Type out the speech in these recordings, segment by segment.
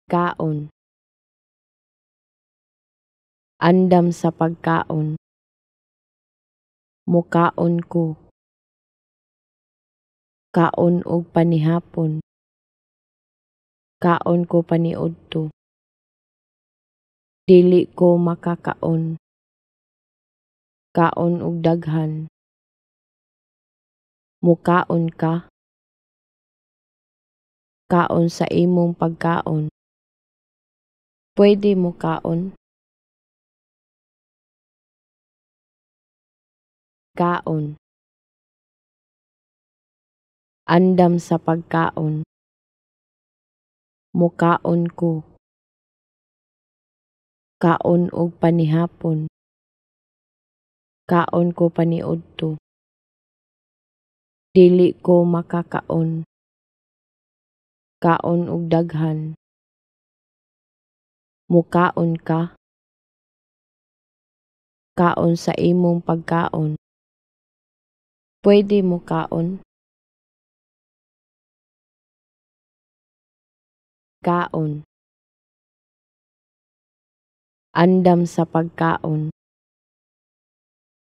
Kaon. Andam sa pagkaon. Mukaon ko. Kaon og panihapon. Kaon ko paniudto. Dili ko makakaon. Kaon og daghan. Mukaon ka? Kaon sa imong pagkaon. Pwede mokaon? Kaon. Andam sa pagkaon. Mukaon ko. Kaon og panihapon. Kaon ko paniudto. Dili ko makakaon. Kaon og daghan. Mukaon ka? Kaon sa imong pagkaon. Pwede mokaon? Kaon. Andam sa pagkaon.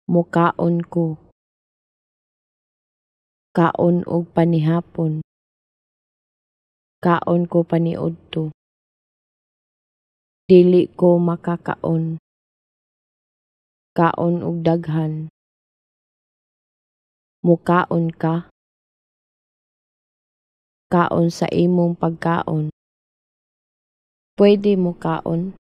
Mukaon ko. Kaon og panihapon. Kaon ko paniudto. Dili ko makakaon. Kaon og daghan. Mukaon ka? Kaon sa imong pagkaon. Pwede mokaon?